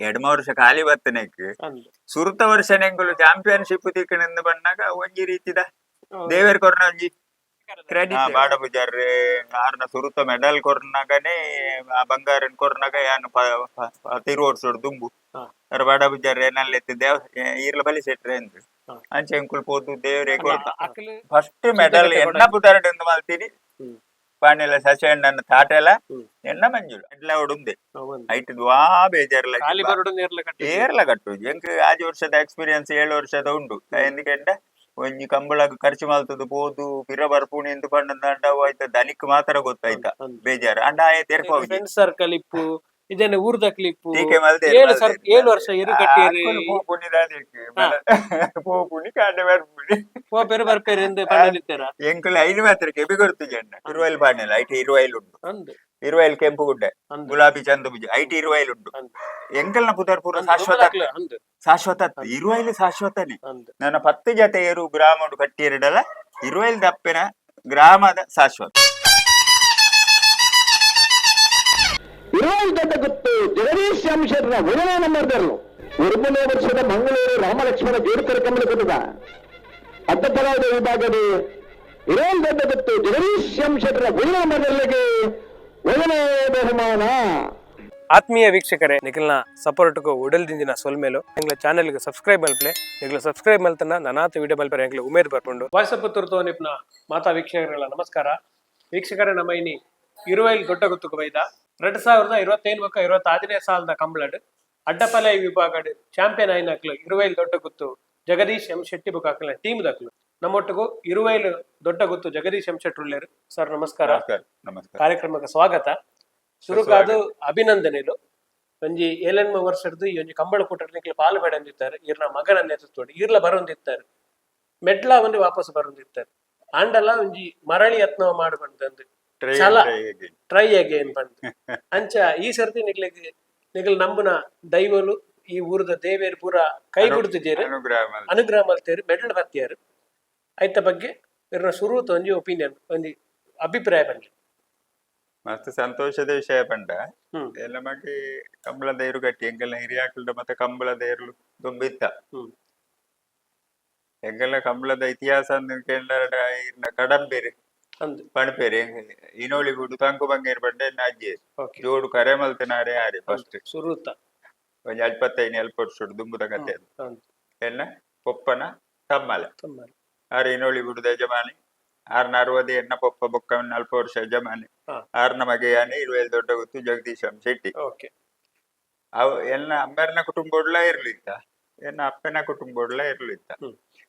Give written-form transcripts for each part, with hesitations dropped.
ಎಡ್ಮ ವರ್ಷ ಖಾಲಿ ಬತ್ತನೆಕ್ ಸುರುತ ವರ್ಷ ಎಂಕುಲು ಚಾಂಪಿಯನ್ಶಿಪ್ ತಿಕ್ಕಣಂದು ಬಣ್ಣಾಗ ಒಂಜಿ ರೀತಿದ ದೇವೇರ್ ಕೊರ್ನ ಒಂಜಿ ಕ್ರೆಡಿಟ್. ಬಾಡ ಪೂಜಾರ್ ಆರ್ನ ಸುರುತ ಮೆಡಲ್ ಕೊರ್ನಾಗನೆ, ಆ ಬಂಗಾರನ್ ಕೊರ್ನಾಗ ಯಾನ್ ತಿರು ವರ್ಷಡ್ ದುಂಬು ಅರ್ ಬಾಡ ಪೂಜಾರ್ ಏನಲ್ಲಿ ದೇವ ಈರ್ಲ ಬಲಿ ಸೆಟ್ರೆ ಅಂದ್. ಅಂಚೆ ಎಂಕುಲು ಪೋದು ದೇವರೇ ಕೊರ್ತ ಫಸ್ಟ್ ಮೆಡಲ್ ಎನ್ನ ಪುದರ್ಡ್ ಮಲ್ತೀನಿ. ಪಾಣಿಲ ಸಶೆಣ್ಣನ ತಾಟೆಲ ಎನ್ನ ಮಂಜುಳ ಎಡ್ಲ ಉಡುಂದೆ ಐಟ್ ದ್ವಾ ಬೇಜಾರ್ಲ. ಖಾಲಿ ಬರಡು ನೇರ್ಲ ಕಟ್ಟಿ. ಏರ್ಲ ಕಟ್ಟುಜಿ. ಎಂಕ್ ಆಜಿ ವರ್ಷದ ಎಕ್ಸ್ಪೀರಿಯನ್ಸ್, 7 ವರ್ಷದ ಉಂಡು. ఎందుకంటే ಒಂಜಿ ಕಂಬಳಗ್ ಖರ್ಚು ಮಲ್ತದು ಪೋದು ಪಿರ ಬರ್ಪುಣಿ ಎಂದು ಪಂಡಂದಾಂಡ ಅವು ಆಯ್ತ ದನಿಕ್ ಮಾತ್ರ ಗೊತ್ತಾಯ್ತ ಬೇಜಾರು ಅಂಡ ಆಯೆ ತೆರ್ಪೋಜಿ. ಫ್ರೆಂಡ್ ಸರ್ಕಲ್ ಇಪ್ಪು, ಇದನ್ನ ಊರ್ದ ಕ್ಲಿಪ್ಪು. ಟೀಕೆ ಮಲ್ತೇರು. ಏಳು ಮಲ್ತೇರು. ಸರ್, 7 ವರ್ಷ ಎರು ಕಟ್ಟಿಯರು. ಅಕುಲು ಪೋಪುನಿ ದಾದೆಕ್ ಪೋಪುನಿ ಕಾಂಡೆ ಬರ್ಪುನಿ. ಪೋಪೆರು ಬರ್ಪೆರು ಎಂದು ಪಂಡನಿತ್ತೆರ. ಎಂಕುಲು ಐದು ಮಾತ್ರ ಕೆಬಿ ಕೊಡ್ತು ಜನ. ಇರುವೈಲ್ ಪಾಣಿಲ್ಲ, ಐಟ್ ಇರುವೈಲ್ ಉಂಡು. ಇರುವೈಲ್ ಕೆಂಪು ಗುಡ್ಡೆ. ಗುಲಾಬಿ ಚಂದ ಬುಜಿ ಐಟ್ ಇರುವೈಲ್ ಉಂಡು. ಎಂಕಲ್ನ ಪುದರ್ ಪೂರ ಶಾಶ್ವತ. ಶಾಶ್ವತ ಇರುವೈಲ್ ಶಾಶ್ವತನೇ. ನನ್ನ 10 ಜತೆ ಏರು ಗ್ರಾಮಡು ಕಟ್ಟಿರಡಲ ಇರುವೈಲ್ ದಪ್ಪಿನ ಗ್ರಾಮದ ಶಾಶ್ವತ. ಇರುವೈಲ್ ದೊಡ್ಡ ಗುತ್ತು ಜಗದೀಶ್ ಅಂಶರ ಒಂದನೇ ನಂಬರ್ದಲ್ಲೂ 9ನೇ ವರ್ಷದ ಮಂಗಳೂರು ರಾಮಲಕ್ಷ್ಮಣ ಜೋಡಿಕರ ಕಮಲ ಕೊಟ್ಟದ ಅಡ್ಡಪರಾದ ವಿಭಾಗದ ಇರುವೈಲ್ ದೊಡ್ಡ ಗುತ್ತು ಜಗದೀಶ್ ಅಂಶರ ಒಂದನೇ ನಂಬರ್ದಲ್ಲಿಗೆ ಒಂದನೇ ಬಹುಮಾನ. ಆತ್ಮೀಯ ವೀಕ್ಷಕರೇ, ನಿಖಲ್ನ ಸಪೋರ್ಟ್ಗೂ ಉಡಲ್ದಿಂದಿನ ಸೊಲ್ಮೇಲು. ಎಂಗ್ಲ ಚಾನೆಲ್ಗೆ ಸಬ್ಸ್ಕ್ರೈಬ್ ಮಲ್ಪ್ಲೆ. ನಿಗ್ಲ ಸಬ್ಸ್ಕ್ರೈಬ್ ಮಲ್ತನ ನನಾತ ವಿಡಿಯೋ ಮಲ್ಪರೆ ಎಂಗ್ಲ ಉಮೇದ್ ಬರ್ಪುಂಡು. ವಾಯ್ಸ್ ಪುತ್ತೂರು ನಿಪ್ನ ಮಾತಾ ವೀಕ್ಷಕರೆಲ್ಲ ನಮಸ್ಕಾರ. ವೀಕ್ಷಕರೇ, ನಮ್ಮ ಇನಿ ಇರುವೈಲ್ ದೊಡ್ಡ ಗುತ್ತುಕು ಬೈದ. 2025 ಬೊಕ್ಕ 26ನೇ ಸಾಲದ ಕಂಬ್ಳಡ್ ಅಡ್ಡಪಲೆ ವಿಭಾಗಡ್ ಚಾಂಪಿಯನ್ ಆಯ್ನಕ್ಲು ಇರುವೈಲ್ ದೊಡ್ಡ ಗುತ್ತು ಜಗದೀಶ್ ಎಂ ಶೆಟ್ಟಿ ಬೊಕ್ಕ ಅಕ್ಲ ಟೀಮ್ ದಕ್ಲು. ನಮ್ಮೊಟ್ಟಿಗೂ ಇರುವೈಲ್ ದೊಡ್ಡ ಗುತ್ತು ಜಗದೀಶ್ ಎಂ ಶೆಟ್ಟಿ ಉಳ್ಳೇರು. ಸರ್, ನಮಸ್ಕಾರ. ನಮಸ್ಕಾರ, ನಮಸ್ಕಾರ. ಕಾರ್ಯಕ್ರಮಕ್ಕೆ ಸ್ವಾಗತ. ಸುರುಕಾದು ಅಭಿನಂದನೆಲು. ಒಂಜಿ ಏಳೆನ್ಮ ವರ್ಷಡ್ದು ಈ ಒಂಜಿ ಕಂಬಳ ಕೂಟಡ್ ನಿಕ್ಲೆ ಪಾಲು ಬೇಡಂದಿತ್ತಾರೆ. ಈರ್ನ ಮಗನ ನೇತೃತ್ವಡ್ ಈರ್ಲ ಬರೊಂದಿತ್ತಾರೆ, ಮೆಡ್ಲ ಒಂದು ವಾಪಸ್ ಬರೊಂದಿತ್ತಾರೆ. ಆಂಡಲ ಒಂಜಿ ಮರಳಿ ಯತ್ನ ಮಾಡು ಬಂತಂದು. Try ಛಲ. Try again. Try again ಪಂದ್. ಅಂಚ ಈ ಸರ್ತಿ ನಿಕ್ಲೆಗ್ ನಿಗಲ್ ನಂಬುನ ದೈವಲು, ಈ ಊರದ ದೇವೇರ್ ಪೂರ ಕೈ ಬಿಡ್ತಿದ್ದೀರಿ. ಅನುಗ್ರಹ ಮಲ್ತ್. ಅನುಗ್ರಹ ಮಲ್ತೇರು, ಮೆಡಲ್ ಬತ್ತಿಯಾರು. ಐತ ಬಗ್ಗೆ ಇರ್ನ ಸುರೂತ ಒಂಜಿ ಒಪಿನಿಯನ್, ಒಂಜಿ ಅಭಿಪ್ರಾಯ ಬನ್ನಿ. ಮಸ್ತ್ ಸಂತೋಷದ ವಿಷಯ ಪಂಡ ಎಲ್ಲ ಮಗಿ ಕಂಬಳದ ಏರು ಗಟ್ಟಿ ಎಂಕೆಲ್ಲ ಹಿರಿಯಾಕಲ್ದ ಮತ್ತೆ ಕಂಬಳದ ಏರ್ಲು ತುಂಬಿತ್ತ. ಎಂಕೆಲ್ಲ ಕಂಬಳದ ಇತಿಹಾಸ ಅಂದ್ ಕೇಂದ್ರ ಇರ್ನ ಕಡಂಬೇರು ಪಣಪೇರು ಇನೋಳಿ ಗುಡು ತಂಕು ಬಂಗೇರು ಪಂಡ ಎನ್ನ ಅಜ್ಜಿ. ಜೋಡು ಕರೆ ಮಲ್ತನಾರೆ ಆರೆ ಫಸ್ಟ್. ಸುರೂತ. ಒಂಜಿ 25 ಅಲ್ಪ ವರ್ಷಡ್ ದುಂಬುದ ಕತೆ ಅದು. ಎನ್ನ ಪೊಪ್ಪನ ತಮ್ಮಲೆ. ತಮ್ಮಲೆ. ಆರ್ ಇನೋಳಿ ಗುಡುದ ಯಜಮಾನಿ. ಆರ್ನ 60 ಎನ್ನ ಪೊಪ್ಪ ಬೊಕ್ಕ ಅಲ್ಪ ವರ್ಷ ಯಜಮಾನಿ. ಆರ್ನ ಮಗೆಯಾನೆ ಇರುವೇಲ್ ದೊಡ್ಡ ಗುತ್ತು ಜಗದೀಶ್ ಎಂ ಶೆಟ್ಟಿ. ಅವು ಎನ್ನ ಅಮ್ಮರ್ನ ಕುಟುಂಬೊಡ್ಲ ಇರ್ಲಿತ್ತ, ಎನ್ನ ಅಪ್ಪನ ಕುಟುಂಬೊಡ್ಲ ಇರ್ಲಿತ್ತ.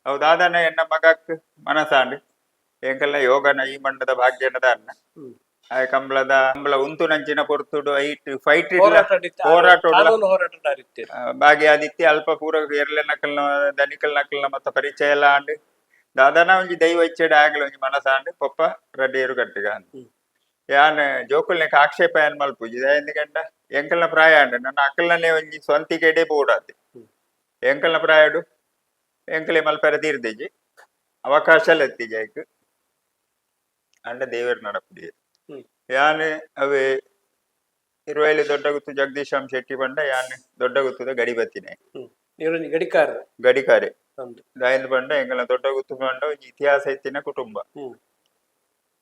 ಅವು ದಾದನ ಎನ್ನ ಮಗಕ್ ಮನಸಾಂಡ್ ಎಂಕಲ್ನ ಯೋಗನ ಈ ಮಂಡದ ಭಾಗ್ಯನದ ಅನ್ನ. ಆ ಕಂಬಳದ ಕಂಬಳ ಉಂತು ನಂಚಿನ ಪೊರ್ತುಡು ಐಟ್ ಫೈಟ್ ಹೋರಾಟ. ಹೋರಾಟ. ಕಾನೂನು ಹೋರಾಟ ಇರ್ತೀರಿ. ಭಾಗ್ಯ ಆದಿತ್ಯ ಅಲ್ಪ ಪೂರ ಎರ್ಲೆ ನಕಲ್ನ ದನಿಕಲ್ ನಕಲ್ನ ಮತ್ತ ಪರಿಚಯ ಎಲ್ಲ ಆಂಡ್ ದಾದನ ಒಂಜಿ ದೈವ ಇಚ್ಛೆಡ್ ಆಗಲ ಒಂಜಿ ಮನಸಾಂಡ್ ಪೊಪ್ಪ ರಡ್ಡೇರು ಕಟ್ಟಿಗ ಅಂದ್. ಯಾನ್ ಜೋಕುಲ್ನೆಕ್ ಆಕ್ಷೇಪ ಏನ್ ಮಲ್ಪುಜಿ. ఎందుకంటే ಎಂಕಲ್ನ ಪ್ರಾಯ ಅಂಡ್ ನನ್ನ ಅಕ್ಕಲ್ನನೇ ಒಂಜಿ ಸ್ವಂತಿಕೆಡೆ ಬೋಡಾತೆ. ಎಂಕಲ್ನ ಪ್ರಾಯಡು ಎಂಕಲೆ ಮಲ್ಪೆರ ತೀರ್ದಿಜಿ, ಅವಕಾಶ ಎತ್ತಿಜಿ ಐಕ್. ಅಂಡ ದೇವೇರ್ ನಡಪುಡಿ. ಯಾನ್ ಅವೇ ಇರುವೈಲಿ ದೊಡ್ಡ ಗುತ್ತು ಜಗದೀಶ್ ಎಂ ಶೆಟ್ಟಿ ಪಂಡ ಯಾನ್ ದೊಡ್ಡ ಗುತ್ತುದ ಗಡಿ ಬತ್ತಿನೆ. ಇವ್ರೊಂಜಿ ಗಡಿಕಾರ. ಗಡಿಕಾರೆ. ದಾಯಂದ್ ಪಂಡ ಎಂಕಲ್ನ ದೊಡ್ಡ ಗುತ್ತು ಪಂಡ ಒಂಜಿ ಇತಿಹಾಸ ಇತ್ತಿನ ಕುಟುಂಬ.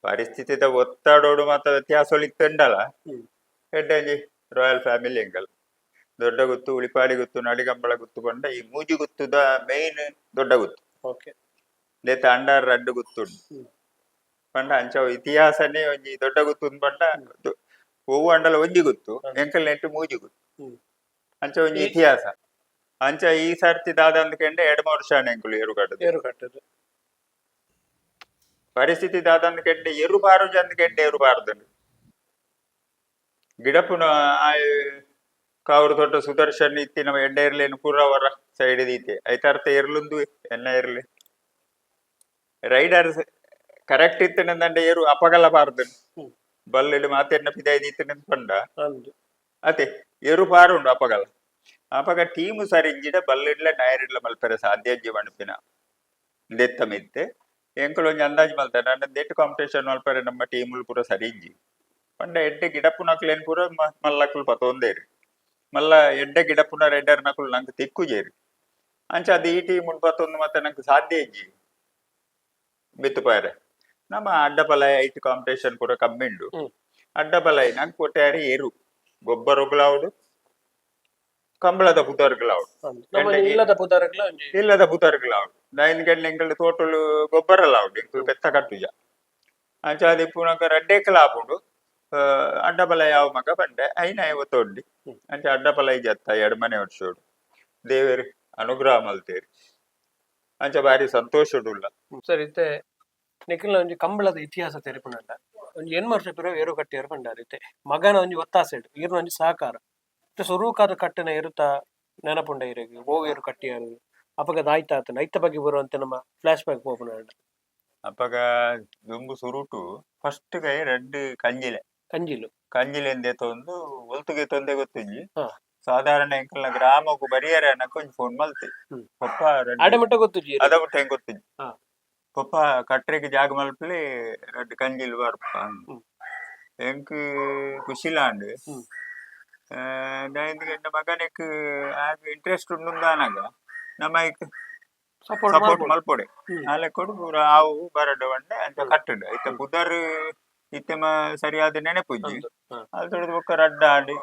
ಪರಿಸ್ಥಿತಿದ ಒತ್ತಡೋಡು ಮಾತ ವ್ಯತ್ಯಾಸ ಇತ್ತಂಡಲ ಎಡ್ಡೆ ಒಂಜಿ ರಾಯಲ್ ಫ್ಯಾಮಿಲಿ ಎಂಕಲ್. ದೊಡ್ಡ ಗುತ್ತು, ಉಳಿಪಾಡಿ ಗುತ್ತು, ನಡಿಗಂಬಳ ಗುತ್ತು ಪಂಡ ಈ ಮೂಜಿ ಗುತ್ತುದ ಮೇನ್ ದೊಡ್ಡ ಗುತ್ತು. ದೇತ ಅಂಡಾರ್ ರಡ್ಡು ಗುತ್ತು ಉಂಡು. ಪಂಡ ಅಂಚ ಇತಿಹಾಸನೇ ಒಂಜಿ ದೊಡ್ಡ ಗುತ್ತು ಪಂಡ ಒವ್ವು ಅಂಡಲ ಒಂಜಿ ಗುತ್ತು. ಎಂಕಲ್ ನೆಟ್ಟು ಮೂಜಿ ಗುತ್ತು. ಅಂಚ ಒಂಜಿ ಇತಿಹಾಸ. ಅಂಚ ಈ ಸರ್ತಿ ದಾದ ಅಂದ್ಕಂಡೆ ಎಡ್ಮ ವರ್ಷ ಎಂಕುಲು ಏರು ಕಟ್ಟದು. ಏರು ಕಟ್ಟದು. ಪರಿಸ್ಥಿತಿ ದಾದ ಅಂದ್ಕಂಡೆ ಎರು ಬಾರುಜ ಅಂದ್ಕಂಡೆ ಎರು ಬಾರದು ಗಿಡಪುನ ಕಾವರು ದೊಡ್ಡ ಸುದರ್ಶನ್ ಇತ್ತಿನ ಎಡ್ಡೆ ಇರ್ಲೇನು ಪೂರ ಅವರ ಸೈಡ್ ದೀತೆ ಐತಾರ್ಥ ಎರ್ಲುಂದು ಎನ್ನ ಇರ್ಲಿ ರೈಡರ್ ಕರೆಕ್ಟ್ ಇತ್ತಿನಂದಂಡೆ ಏರು ಅಪಗಲ ಬಾರ್ದು. ಬಲ್ಲೆಡು ಮಾತೆನ್ನ ಪಿದಾಯಿ ದೀತಿನ ಪಂಡ ಅತೆ ಎರು ಪಾರುಂಡು ಅಪಗಲ. ಅಪಗ ಟೀಮ್ ಸರಿಂಜಿಡ ಬಲ್ಲಿಡ್ಲ ನಯರಿಡ್ಲ ಮಲ್ಪೆರೆ ಸಾಧ್ಯ ಜೀವಣಪಿನ ದೆತ್ತ ಮಿತ್ತೆ ಎಂಕುಲು ಒಂಜಿ ಅಂದಾಜು ಮಲ್ತಾರೆ. ನನ್ನ ದೆಟ್ಟು ಕಾಂಪಿಟೇಷನ್ ಮಲ್ಪರೆ ನಮ್ಮ ಟೀಮುಲು ಪೂರ ಸರಿಂಜಿ ಪಂಡ ಎಡ್ಡೆ ಗಿಡಪ್ಪುನಕ್ಲೇನ್ ಪೂರ ಮಲ್ಲಕ್ಲು ಪತೊಂದೇರು. ಮಲ್ಲ ಎಡ್ಡೆ ಗಿಡಪುನ ರೆಡ್ಡರ್ ನಕುಲು ನಂಗೆ ತಿಕ್ಕುಜೇರು ಅಂಚ ಅದು ಈ ಟೀಮ್ ಪತ್ತೊಂದು ಮತ್ತೆ ನಂಗೆ ಸಾಧ್ಯ ಇಜ್ಜಿ ಮಿತ್ತುಪಾರೆ ನಮ್ಮ ಅಡ್ಡಪಲಾಯ ಐಟ್ ಕಾಂಪಿಟೇಷನ್ ಪೂರ ಕಮ್ಮಿ ಉಂಡು. ಅಡ್ಡಪಲಾಯಿ ನಂಗೆ ಕೊಟ್ಟಾರಿ ಏರು ಗೊಬ್ಬರಗುಲಾವುಡು ಕಂಬಳದ ಪುದರ್ಗುಲಾವುಡು. ನಮ್ಮ ಇಲ್ಲದ ಪುದರ್ಗ್ಲ ಒಂಜಿ. ಇಲ್ಲದ ಪುದರ್ಗುಲಾವುಡು ನೈನ್ ಗಂಟೆ ಎಂಕಲ್ ತೋಟಲು ಗೊಬ್ಬರಲಾವುಡು ಎಂಕುಲು ಪೆತ್ತ ಕಟ್ಟುಜ ಅಂಚ ಅದು ಇಪ್ಪುನಕ ರಡ್ಡೇಕಲ ಆಪುಂಡು ಅಡ್ಡಬಲ ಯಾವ ಮಗ ಪಂಡೆ ಐನ ಐವತ್ತೊಂಡಿ. ಅಂಚ ಅಡ್ಡಪಲ ಜತ್ತ ಎಡ್ಮನೆ ವರ್ಷೋಡು ದೇವೇರು ಅನುಗ್ರಹ ಮಲ್ತೇರು ಅಂಚ ಬಾರಿ ಸಂತೋಷಡುಲ್ಲ. ಸರ್, ಇತ್ತೆ ನಿಖಿಲ್ನ ಒಂಜಿ ಕಂಬಳದ ಇತಿಹಾಸ ತೆರಿಪುನಂಡ ಒಂಜಿ ಎನ್ಮ ವರ್ಷ ಪಿರ ಏರು ಕಟ್ಟಿಯರು ಪಂಡಾರ್. ಇತ್ತೆ ಮಗನ ಒಂಜಿ ಒತ್ತಾಸೆಡ್ ಈರ್ನ ಒಂಜಿ ಸಹಕಾರ. ಇತ್ತೆ ಸುರೂಕಾದ ಕಟ್ಟಿನ ಎರುತ ನೆನಪುಂಡ ಇರೆಗ್? ಓ ಏರು ಕಟ್ಟಿಯಾರು ಅಪಗ ದಾಯ್ತ ಆತನ ಐತ ಬಗ್ಗೆ ಬರುವಂತೆ ನಮ್ಮ ಫ್ಲಾಶ್ ಬ್ಯಾಕ್ ಪೋಪುನಂಡ. ಅಪಗ ದುಂಬು ಸುರುಟು ಫಸ್ಟ್ ಕೈ ರಡ್ಡ್ ಕಂಜಿಲೆ. ಕಂಜಿಲು. ಕಂಜಿಲೆ ಎಂದೆ ತೊಂದು ಒಲ್ತುಗೆ ತೊಂದೆ ಗೊತ್ತಿಜ್ಜಿ. ಸಾಧಾರಣ ಎಂಕಲ್ನ ಗ್ರಾಮಕ್ಕೂ ಬರಿಯರ ಅನ್ನಕ ಒಂಜಿ ಫೋನ್ ಮಲ್ತೆ. ಪಪ್ಪ ರಡ್ಡ್ ಆಡೆ ಮಟ್ಟ ಗೊತ್ತುಜಿ. ಅದ ಬಿಟ್ಟು ಹೆಂಗ್ ಗೊತ್ತಿಜ್ಜಿ. ಪಪ್ಪ ಕಟ್ರೆಗ್ ಜಾಗ ಮಲ್ಪಲೆ ರಡ್ಡ್ ಕಂಜಿಲ್ ಬರ್ಪ. ಎಂಕ್ ಖುಷಿಲಾಂಡ್. ಎಂದ ಮಗನೆಕ್ ಆಗ ಇಂಟ್ರೆಸ್ಟ್ ಉಂಡುಂದಾನಾಗ ನಮ್ಮ ಐಕ್ ಸಪೋರ್ಟ್ ಸಪೋರ್ಟ್ ಮಲ್ಪೊಡೆ. ಆಲೆ ಕೊಡು ಪೂರ ಆವು ಬರಡು ಬಂಡೆ ಅಂತ ಕಟ್ಟುಂಡು ಐತ ಪುದರ್ ಇತ್ತೆಮ ಸರಿಯಾದ ನೆನಪುಜ್ಜಿ. ಅದು ತೊಡೆದು ಬೊಕ್ಕ ರಡ್ಡ ಆಂಡ್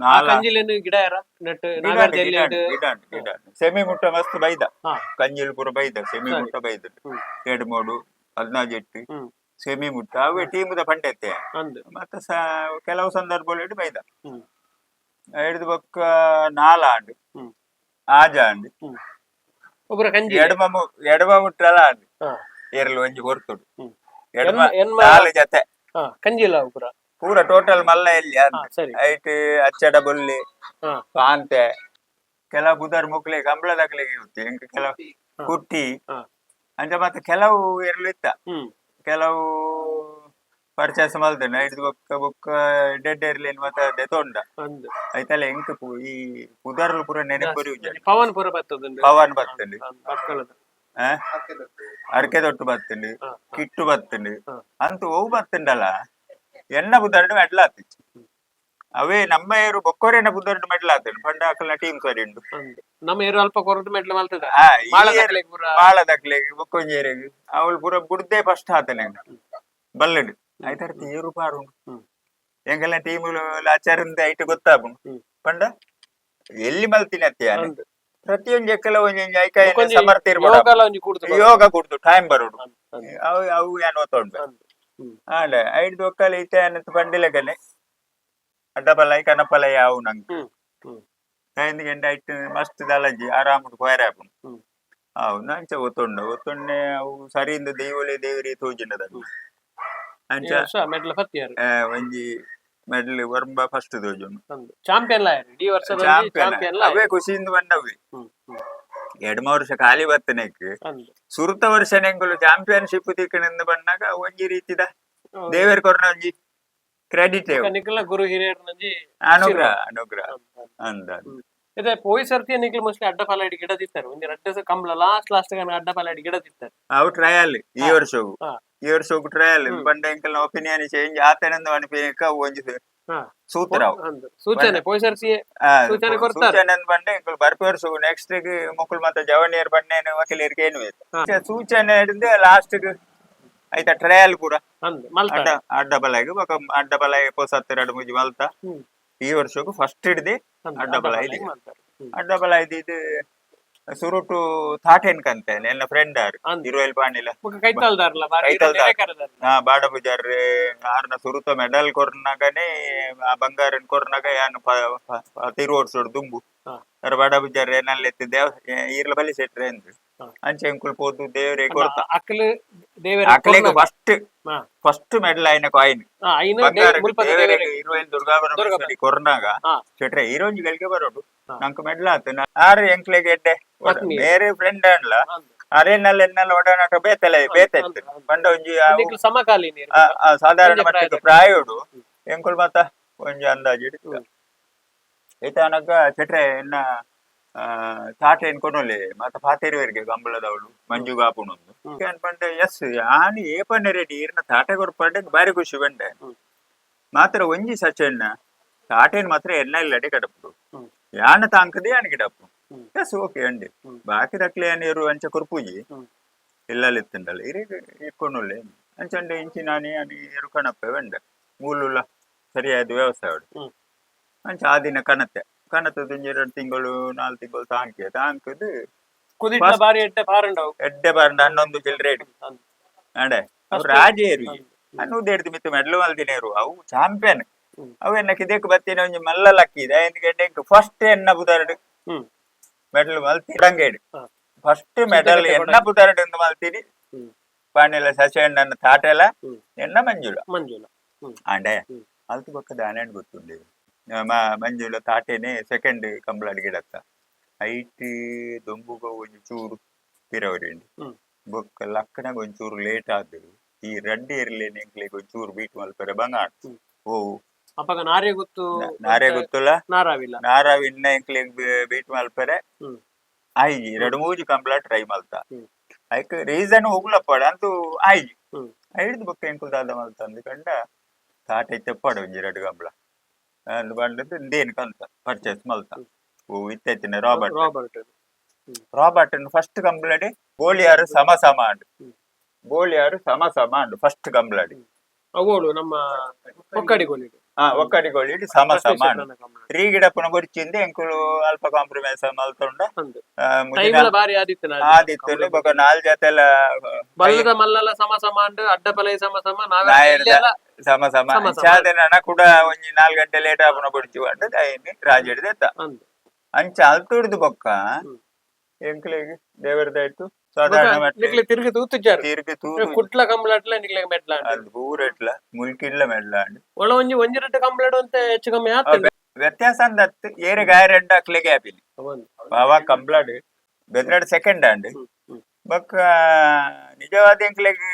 ನಾಲ ಕಂಜಿಲೇನು ಗಿಡ ಯಾರ ನೆಟ್ ಗಿಡ ನಾಗರ ಗಿಡ ಗಿಡ ಗಿಡ ಸೆಮಿ ಮುಟ್ಟ ಮಸ್ತ್ ಬೈದ. ಕಂಜಿಲ್ ಪೂರ ಬೈದ ಸೆಮಿ ಮುಟ್ಟ ಬೈದ. ಎರಡು ಮೂಡು 14 ಸೆಮಿ ಮುಟ್ಟ ಅವೇ ಟೀಮ್ದ ಪಂಡೆತ್ತೆ. ಅಂದ್. ಮತ್ತೆ ಕೆಲವು ಸಂದರ್ಭದಲ್ಲಿ ಬೈದ. ಹಿಡ್ದು ಬೊಕ್ಕ ನಾಲ ಆಂಡ್ ಆಜ ಆಂಡ್. ಒಬ್ಬರ ಕಂಜಿ ಎಡಮ ಎಡಮ ಮುಟ್ಟಲ ಆಂಡ್. ಏರ್ಲು ಒಂಜಿ ಹೊರ್ತುಡು ಎಡಮ ನಾಲ್ ಜತೆ. ಕಂಜಿಲ ಒಬ್ಬರ ಪೂರ ಟೋಟಲ್ ಮಲ್ಲ ಎಲ್ಲಿ ಸರಿ. ಐಟ್ ಅಚ್ಚಡ ಬೊಲ್ಲಿ ಕಾಂತೆ ಕೆಲವು ಬುಧರ್ ಮುಕ್ಲೆ ಕಂಬಳದಕ್ಲೆಗೆ ಇರುತ್ತೆ ಎಂಕ್ ಕೆಲವು ಕುಟ್ಟಿ ಅಂಚ ಮತ್ತೆ ಕೆಲವು ಎರ್ಲು ಇತ್ತ. ಕೆಲವು ಪರ್ಚೇಸ್ ಮಲ್ತೇನೆ ಐಡ್ದು ಬೊಕ್ಕ ಬೊಕ್ಕ ಡೆಡ್ ಎರ್ಲೇನ್ ಮತ್ತೆ ಅದೇ ತೊಂಡ. ಅಂದ್. ಐತಲ್ಲ ಎಂಕ್ ಈ ಪುದರ್ಲು ಪೂರ ನೆನಪು. ಪವನ್ ಪೂರ ಬರ್ತದೆ. ಪವನ್ ಬರ್ತುಂಡು. ಭಟ್ಕಳದ. ಅರಕೆ ತೊಟ್ಟು ಬತ್ತುಂಡು ಕಿಟ್ಟು ಬತ್ತುಂಡು ಅಂತ ಒವು ಬತ್ತುಂಡಲ್ಲ ಎನ್ನ ಬುದರ್ಡು ಮೆಡ್ಲಾತಿತ್ತು ಅವೇ ನಮ್ಮ ಏರು ಬೊಕ್ಕೋರೆನ ಬುದರ್ಡು ಮೆಡ್ಲಾತುಂಡು ಪಂಡ ಅಕಲ್ನ ಟೀಮ್ ಸರಿ ಉಂಡು. ಅಂದ್. ನಮ್ಮ ಏರು ಅಲ್ಪ ಕೊರದು ಮೆಟ್ಲು ಮಲ್ತದ. ಈ ಮಾಳದಕ್ಲೆಗ್ ಪೂರ. ಮಾಳದಕ್ಲೆಗ್ ಬೊಕ್ಕೊಂಜೇರೆಗ್ ಅವಳು ಪೂರ ಬುಡ್ದೆ ಫಸ್ಟ್ ಆತನೆ ಬಲ್ಲಡು ಐತರ್ತಿ ಏರು ಪಾರು ಎಂಗೆಲ್ಲ ಟೀಮ್ ಆಚಾರಿಂದ ಐಟ್ ಗೊತ್ತಾಪುಂಡು ಪಂಡ ಎಲ್ಲಿ ಮಲ್ತಿನ ಅತ್ತಿ ಅಂದ್. ಪ್ರತಿಯೊಂದು ಎಕ್ಕಲ ಒಂಜೊಂಜಿ ಐಕಾಯ ಬೊಕ್ಕೊಂಜಿ ಸಮರ್ಥ ಇರ್ಬೋಡು. ಯೋಗಲ ಒಂಜಿ ಕೂಡ್ದು ಬರೋಡು. ಯೋಗ ಕೂಡ್ದು ಟೈಮ್ ಬರೋಡು. ಅಂದ್, ಅಂದ್. ಅವು ಅವು ಏನ್ ಓತೊಂಡು ಅಂದ್. ಆಂಡ ಐಡ್ದು ಒಕ್ಕಲ ಇತ್ತೆ ಅನ್ನತ್ ಪಂಡಿಲಗನೆ ಅಡ್ಡಪಲೈ ಕನಪಲೈ ಅವು ನಂಗೆ ಹ್ಮ್ ಹ್ಮ್ ಐದು ಗಂಟೆ ಐಟ್ ಮಸ್ತ್ ದಲಜಿ ಆರಾಮಡ್ ಕೊಯರೆ ಆಪುಂಡು. ಅವು ನಂಚ ಒತ್ತೊಂಡು ಒತ್ತೊಂಡೆ ಅವು ಸರಿಯಿಂದ ದೇವಲೆ ದೇವರಿ ತೋಜಿನದ ಈ ಅಂಚ ವರ್ಷ ಮೆಡ್ಲ್ ಪತ್ತಿಯಾರು. ಒಂಜಿ ಮೆಡಲ್ ವರ್ಂಬ ಫಸ್ಟ್ ತೋಜುಂಡು. ಚಾಂಪಿಯನ್ ಲಾಯರ್ ಇಡೀ ವರ್ಷದ ಚಾಂಪಿಯನ್ ಚಾಂಪಿಯನ್ ಅವೇ ಖುಷಿಯಿಂದ ಬಂದವೆ. ಹ್ಮ್ ಹ್ಮ್ ಎಡ್ಮ ವರ್ಷ ಖಾಲಿ ಬತ್ತನೆಕ್ ಅಂದ್. ಸುರುತ ವರ್ಷ ನೆಂಗುಲು ಚಾಂಪಿಯನ್ಶಿಪ್ ತಿಕ್ಕಣಿಂದ ಬಂದಾಗ ಒಂಜಿ ರೀತಿದ ದೇವೇರ್ ಕೊರ್ನ ಒಂಜಿ ಕ್ರೆಡಿಟ್. ನಿಖಲ ಗುರು ಹಿರಿಯರ್ನಂಜಿ ಅನುಗ್ರಹ ಅನುಗ್ರಹ ಅಂದ. ಇದೆ ಪೋಯಿ ಸರ್ತಿ ನಿಖಲ್ ಮೋಸ್ಟ್ಲಿ ಅಡ್ಡ ಫಲ ಇಡಿ ಗಿಡ ತಿತ್ತಾರೆ ಒಂಜಿ ರಡ್ಡ ಕಂಬಳ ಲಾಸ್ಟ್ ಲಾಸ್ಟ್ ಅಡ್ಡ ಫಲ ಇಡಿ ಗಿಡ ತಿತ್ತಾರೆ. ಅವು ಟ್ರಯಲ್ ಈ ವರ್ಷವು ಈ ವರ್ಷ ಟ್ರಯಲ್ ಬಂಡ ಎಂಕಲ್ನ ಒಪಿನಿಯನ್ ಚೇಂಜ್ ಆತನಂದು ಅನಿಪಿಕ ಒಂಜಿ ಸೂತ್ರ ಅವು. ಅಂದ್ ಸೂಚನೆ ಪೋಯಿ ಸರ್ತಿ ಸೂಚನೆ ಕೊಡ್ತಾರೆ. ಸೂಚನೆ ಅಂದ್ ಬಂಡೆ ಎಂಕುಲು ಬರ್ಪಿ ವರ್ಷ ನೆಕ್ಸ್ಟ್ ಮೊಕ್ಕಳು ಮತ್ತೆ ಜವನಿಯರ್ ಬಂಡೇನು ವಕೀಲರಿಗೆ ಏನು ಸೂಚನೆ ಹಿಡಿದು ಲಾಸ್ಟ್ ಐತ ಟ್ರಯಲ್ ಪೂರ. ಅಂದ್ ಮಲ್ತ. ಅಡ್ಡ ಅಡ್ಡ ಬಲಾಗಿ ಬೊಕ ಅಡ್ಡ ಬಲಾಯಿ ಪೊಸತ್ತು ಎರಡು ಮುಜಿ ಮಲ್ತ. ಈ ವರ್ಷಕ್ಕೂ ಫಸ್ಟ್ ಹಿಡ್ದು ಅಂದ್ ಅಡ್ಡ ಬಲ ಇದೆ. ಮಾಡ್ತಾರೆ. ಅಡ್ಡ ಬಲ ಇದು ಇದು ಸುರುಟು ತಾಟೇನ್ ಕಂತೆ ನನ್ನ ಫ್ರೆಂಡ್ ಆರ್ ಅಂದ್. ಇರುವೆಲ್ ಪಾಣಿಲ. ಬೊಕ ಕೈತಲ್ದಾರ್ಲ ಬಾರಿ ಕೈತಲ್ದಾರ್. ನೆರೆಕರದಾರ್ಲ. ಹಾ ಬಾಡ ಪೂಜಾರ್ ಆರ್ನ ಸುರುತ ಮೆಡಲ್ ಕೊರ್ನಾಗನೆ ಆ ಬಂಗಾರನ್ ಕೊರ್ನಾಗ ಯಾನು ತಿರುವರ್ಸೋಡು ದುಂಬು ಅರ್ ಬಾಡ ಪೂಜಾರ್ ಏನಲ್ಲಿ ಎತ್ತಿ ದೇವ ಈರ್ಲ ಬಲಿ ಸೆಟ್ರೆ ಅಂದ್ರು. ಅಂಚೆ ಎಂಕುಲು ಪೋದು ದೇವರೇ ಕೊರ್ತ. ಅಕ್ಲು ದೇವರ ಅಕ್ಲೆಗ್ first first medal ಆಯ್ನ coin ಐನ ಬಂಗಾರ ಮುಲ್ಪದ ದೇವರಿಗೆ ದೇವರಿಗೆ. ಇರುವೆಲ್ ದುರ್ಗಾಪರಮೇಶ್ವರಿ ಕೊರ್ನಾಗ ಶೆಟ್ರೆ ಈರೊಂಜಿ ಗಳಿಗೆ ಬರೋಡು ನಂಕ್ ಮೆಡಲ್ ಆತು ಆರು ಎಂಕ್ಲೆಗ್ ಎಡ್ಡೆ ಆತ್ಮೀಯ. ಬೇರೆ ಫ್ರೆಂಡ್ ಅನ್ಲ ಅಂದ್. ಅರೇನಲ್ಲ ಎನ್ನಲ್ಲ ಒಡನಾಟ ಬೇತಲೆ ಬೇತೆತ್ತು ಅಂದ್, ಅಂದ್. ಪಂಡ ಒಂಜಿ ನಿಕ್ಲು ಸಮಕಾಲೀನರು. ಆ ಸಾಧಾರಣ ಒಂಜಿ ಮಟ್ಟಕ್ಕೆ ಪ್ರಾಯದ. ಪ್ರಾಯೋಡು ಎಂಕುಲು ಮಾತ ಒಂಜಿ ಅಂದಾಜು ಇಡ್ತ ಐತಾನಗ ಚಟ್ರೆ ಎನ್ನ ತಾಟೆ ಕೊನೊಲೆ ಮಾತ ಪಾತೆರುವರಿಗೆ ಕಂಬಳದವಳು ಮಂಜು ಗಾಪುಣೊಂದು ಪಂಡ ಎಸ್ ಯಾನ್ ಏಪನ್ನ ರೆಡಿ ಈರ್ನ ತಾಟೆ ಕೊರ್ಪಂಡೆ ಬಾರಿ ಖುಷಿ ಬಂಡೆ. ಮಾತ್ರ ಒಂಜಿ ಸಚಣ್ಣ ತಾಟೇನ್ ಮಾತ್ರ ಎನ್ನ ಇಲ್ಲಡೆ ಕಡಪು. ಯಾನ ತಾಂಕದೆ ಯಾನ ಗಿಡಪ್ಪು. S, okay ಅಂಡಿ. ಬಾಕಿ ದಕ್ಲೆ ಏರು ಅಂಚ ಕೊರ್ಪುಜಿ. ಇಲ್ಲಲ್ಲಿ ಇತ್ತುಂಡಲ್ಲ ಇರಿ ಇಕ್ಕೊಂಡುಲ್ಲೆ ಅಂಚಂಡೆ ಇಂಚಿನಾನಿ అని ಎರು ಕಣಪ್ಪೆ ವೆಂಡ ಮೂಲುಲ ಸರಿಯಾದ ವ್ಯವಸಾಯ. ಅಂಚ ಆ ದಿನ ಕಣತೆ ಕಣತೆ ಒಂಜಿ 2 ತಿಂಗಳು 4 ತಿಂಗಳು ತಾಂಕೆ ತಾಂಕದು. ಕುದಿಟ್ಲ ಬಾರಿ ಎಡ್ಡೆ ಪಾರಂಡವು. ಎಡ್ಡೆ ಬಾರಂಡ 11 ಚಿಲ್ಲರೆ ಅಡೆ ಅವು ರಾಜೇರು ಅನ್ನುದೇಡ್ದು ಮಿತ್ತು ಮೆಡ್ಲು ಮಲ್ದಿನೇರು ಅವು ಚಾಂಪಿಯನ್. ಅವು ಎನ್ನ ಕಿದೆಕ್ ಬತ್ತಿನ ಒಂಜಿ ಮಲ್ಲ ಲಕ್ಕಿದೆ, ఎందుకంటే ಫಸ್ಟ್ ಎನ್ನ ಬುದಾರಡು ಮೆಡಲ್ ಮಲ್ತಿ ರಂಗೇಡು. ಫಸ್ಟ್ ಮೆಡಲ್ ಎನ್ನ ಬುದಾರಡು ಎಂದು ಮಲ್ತೀನಿ. ಪಾಂಡೆಲ ಸಶಯಣ್ಣನ ತಾಟೆಲ ಎನ್ನ ಮಂಜುಳ. ಮಂಜುಳ. ಆಂಡೆ ಅಲ್ತು ಬೊಕ್ಕ ದಾನೆಂಡ್ ಗೊತ್ತುಂಡು ಮಂಜುಳ ತಾಟೇನೆ ಸೆಕೆಂಡ್ ಕಂಬಳ ಗಿಡತ್ತ ಐಟ್ ದೊಂಬುಗ ಒಂಜಿ ಚೂರು ಪಿರವರಿಂಡು. ಬೊಕ್ಕ ಲಕ್ಕಣಗ ಒಂಚೂರು ಲೇಟ್ ಆದ್ ಈ ರಡ್ಡ್ ಎರ್ಲೇನೆ ಎಂಕ್ಲೆಗ್ ಒಂಚೂರು ಬೀಟ್ ಮಲ್ಪೆರೆ ಬಂಗಾಣ. ಓ. ಅಪಗ ನಾರೇ ಗೊತ್ತು. ನಾರೇ ಗೊತ್ತುಲ್ಲ. ನಾರಾವಿಲ್ಲ. ನಾರಾವಿನ್ನ ಎಂಕ್ಲೆಗ್ ಬೀಟ್ ಮಲ್ಪೆರೆ ಆಯ್ಜಿ. ಎರಡು ಮೂಜಿ ಕಂಬಳ ಟ್ರೈ ಮಲ್ತ. ಐಕ್ ರೀಸನ್ ಹೋಗ್ಲಪ್ಪಾಡ ಅಂತೂ ಆಯ್ಜಿ. ಐಡ್ದು ಬೊಕ್ಕ ಎಂಕುಲು ದಾದ ಮಲ್ತಂದು ಕಂಡ ತಾಟೆ ತೆಪ್ಪಾಡು ಒಂಜಿ ಎರಡು ಕಂಬಳ ಅಂದ್ ಪಂಡದ್ದು ಇಂದೇನು ಕಂತ ಪರ್ಚೇಸ್ ಮಲ್ತ. ಓ ಇತ್ತೈತಿನ Robert. Robert. Robert first ಕಂಬಳಡಿ ಗೋಳಿಯಾರು ಸಮ ಸಮ ಅಂಡು. ಗೋಳಿಯಾರು ಸಮ ಸಮ ಅಂಡು ಫಸ್ಟ್ ಕಂಬಳಡಿ. ಅಗೋಳು ನಮ್ಮ ಒಕ್ಕಡಿ ಗೋಲಿಡು. ಆ ಒಕ್ಕಡಿ ಗೋಳಿ ಸಮ ಸಮ ಅಂಡು. ರೀ ಗಿಡಪ್ಪನ ಬೊರ್ಚಿಂದ ಎಂಕುಲು ಅಲ್ಪ ಕಾಂಪ್ರಮೈಸ್ ಮಲ್ತೊಂಡ. ಅಂದು ಟೈಮ್ಲ ಬಾರಿ ಆದಿತ್ತು. ಆದಿತ್ತು. ಬೊಕ ನಾಲ್ ಜೊತೆ ಎಲ್ಲ ಬಲ್ಲದ ಮಲ್ಲಲ ಸಮ ಸಮ ಅಂಡು, ಅಡ್ಡ ಪಲೈ ಸಮ ಸಮ ನಾವೇ ನಾಯರ್ದ ಇಲ್ಲೆಲ್ಲ ಸಮ ಸಮ. ಸಮ ಸಮ. ಚಾದನ ಕೂಡ ಒಂಜಿ 4 ಗಂಟೆ ಲೇಟ್ ಆಪುನ ಬೊಡ್ಚಿ ಪಂಡ ಐನ್ ರಾಜೆಡ್ದು ಎತ್ತ. ಅಂದು. ಅಂಚ ಅಲ್ತುಡ್ದು ಬೊಕ್ಕ ಎಂಕ್ಲೆಗ್ ದೇವರದಾಯ್ತು ಸಾಧಾರಣ ಮಟ್ಟ. ನಿಕ್ಲೆ ತಿರುಗಿ ತೂತುಜಾರು. ತಿರುಗಿ ತೂದು. ಕುಟ್ಲ ಕಂಬಳಟ್ಲ ನಿಕ್ಲೆ ಮೆಡ್ಲ. ಅದು ಪೂರೆಟ್ಲ ಮುಲ್ಕಿಡ್ಲ ಮೆಡ್ಲ ಅಂಡ್. ಒಳ ಒಂಜಿ ಒಂಜಿ ರಡ್ಡು ಕಂಬಳಡ್ ಅಂತ ಹೆಚ್ಚು ಕಮ್ಮಿ ಆತಂಡು. ವ್ಯತ್ಯಾಸ ಅಂದತ್ತು ಏರೆ ಗಾಯರೆಂಡ ಅಕ್ಲೆಗೆ ಆಪಿನಿ. ಬಾವಾ ಕಂಬ್ಲಾಡ್ ಬೆದ್ರಡ್ ಸೆಕೆಂಡ್ ಅಂಡ್. ಬೊಕ್ಕ ನಿಜವಾದ ಎಂಕ್ಲೆಗ್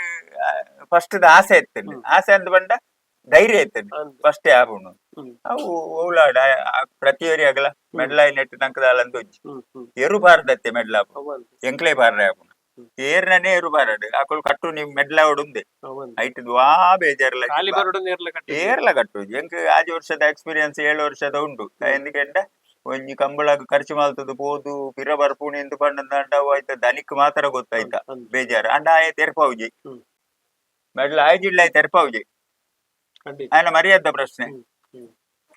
ಫಸ್ಟ್ ಆಸೆ ಇತ್ತು. ಆಸೆ ಅಂದ್ ಬಂಡ ಧೈರ್ಯ ಇತ್ತು. ಫಸ್ಟ್ ಆಪುಂಡು. ಅವು ಓಲಾಡ ಪ್ರತಿಯೊರಿ ಅಗಲ ಮೆಡ್ಲ ನೆಟ್ ನಂಕದಾಲ ಅಂತ ಒಂಜಿ ಹ್ಮ್ ಹ್ಮ್ ಎರು ಬಾರದತ್ತೆ ಮೆಡ್ಲ ಎಂಕ್ಲೆ ಬಾರ್ರೆ ಆಪುಂಡು. ಏರ್ನನೇ ಎರು ಬಾರಡ್ ಅಕುಲು ಕಟ್ಟು ನೀವು ಮೆಡ್ಲ ಉಂದೆ. ಐಟ್ ದ್ವಾ ಬೇಜಾರ್ಲ. ಖಾಲಿ ಬರಡು ನೇರ್ಲ ಕಟ್ಟಿ. ಏರ್ಲ ಕಟ್ಟು. ಎಂಕ್ ಆಜಿ ವರ್ಷದ ಎಕ್ಸ್ಪೀರಿಯನ್ಸ್ 7 ವರ್ಷದ ಉಂಡು. ఎందుకంటే ಒಂಜಿ ಕಂಬಳಗ್ ಖರ್ಚು ಮಲ್ತದು ಪೋದು ಪಿರ ಬರ್ಪುಣಿ ಎಂದು ಪಂಡಂದಾಂಡ ಅವು ಆಯ್ತ ದನಿಕ್ ಮಾತ್ರ ಗೊತ್ತಾಯ್ತ. ಬೇಜಾರು ಅಂಡ ಆಯೆ ತೆರ್ಪೌಜಿ. ಮೆಡ್ಲ ಆಯ್ಜಿಡ್ಲ ತೆರ್ಪೌಜಿ. ಖಂಡಿತ. ఆయన ಮರ್ಯಾದ ಪ್ರಶ್ನೆ. ಹ್ಮ್ ಹ್ಮ್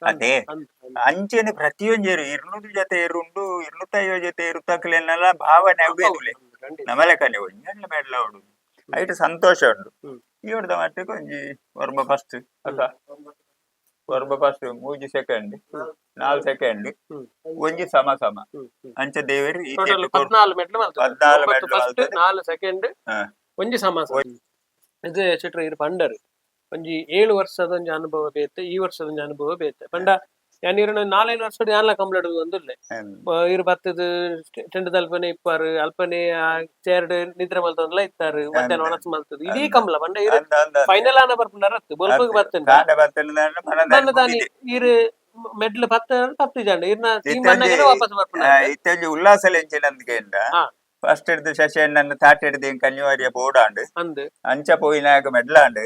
ಅದೇ. ಅಂದ್ ಅಂದ್. ಅಂಚೆನೆ ಪ್ರತಿಯೊಂಜೇರು 200 ಜೊತೆ ಏರುಂಡು 250 ಜೊತೆ ಏರುತ್ತಕ್ಲೆನೆಲ್ಲ ಭಾವನೆ ಅವ್ವೇದುಲೆ. ಖಂಡಿತ. ನಮಲೆಕನೆ ಒಂಜಿ ಅಲ್ಲ ಮೆಡ್ಲ ಉಂಡು ಐಟ್ ಸಂತೋಷ ಉಂಡು. ಈ ಮಟ್ಟಿಗೆ ಒಂಜಿ ವರ್ಮ ಫಸ್ಟ್ ಅಕ್ಕ ವರ್ಮ ಫಸ್ಟ್ 3 ಸೆಕೆಂಡ್ 4 ಸೆಕೆಂಡ್ ಒಂಜಿ ಸಮ ಸಮ. ಹ್ಮ್ ಹ್ಮ್. ಅಂಚ ದೇವರು ಈ ಟೋಟಲ್ ಚೆಟ್ಟು ಕೊರ್ 14 ಮೆಟ್ಲು ಮಲ್ತದೆ. 14 9 ಮೆಟ್ಲು ಫಸ್ಟ್ ಮಲ್ತದೆ. 4 ಸೆಕೆಂಡ್ ಒಂಜಿ ಸಮ ಸಮ. ಇದು ಶೆಟ್ರ ಇರು ಪಂಡರ್ ಒಂಜಿ 7 ವರ್ಷದ ಒಂಜಿ ಅನುಭವ ಬೇತೆ, ಈ ವರ್ಷದ ಒಂಜಿ ಅನುಭವ ಬೇತೆ. ಪಂಡ ಯಾನ್ ಇರನ ನಾಲೈದು ವರ್ಷದ ಯಾನ್ಲ ಕಂಪ್ಲೀಟ್ ಒಂದುಲ್ಲೆ. ಇರು ಬತ್ತದು ಟೆಂಟ್ ಅಲ್ಪನೆ ಇಪ್ಪಾರು ಅಲ್ಪನೆ ಚೇರ್ಡ್ ನಿದ್ರೆ ಮಲ್ತೊಂದ್ಲ ಇತ್ತಾರು ಮಧ್ಯಾಹ್ನ ಒಣಸ್ ಮಲ್ತದು ಇಡೀ ಕಂಬ್ಲ. ಪಂಡ ಇರು ಅಂದ ಅಂದ ಅಂದ. ಫೈನಲ್ ಆನ ಬರ್ಪುಂಡಾರ ಅತ್ತು ಬೊಲ್ಪಗ್ ಬತ್ತುಂಡ. ಕಾಂಡ ಬತ್ತಂಡ ಬನ್ನ ದಾನಿ ಇರು ಮೆಡ್ಲ್ ಪತ್ತ ಪತ್ತು ಜನ ಇರ್ನ ಟೀಮ್ ಬಂದಾಗ ವಾಪಸ್ ಬರ್ಪುಂಡಾರ. ಇತ್ತೊಂಜಿ ಉಲ್ಲಾಸಲ ಎಂಚಿನಂದ್ಕೇಂಡ ಫಸ್ಟ್ ಹಿಡ್ದು ಶಶಿ ಅಣ್ಣನ ತಾಟ ಹಿಡ್ದು ಇಂಕ ಅನಿವಾರ್ಯ ಬೋಡಾಂಡ್. ಅಂದ್. ಅಂಚ ಪೋಯಿನಾಗ ಮೆಡ್ಲಾಂಡ್.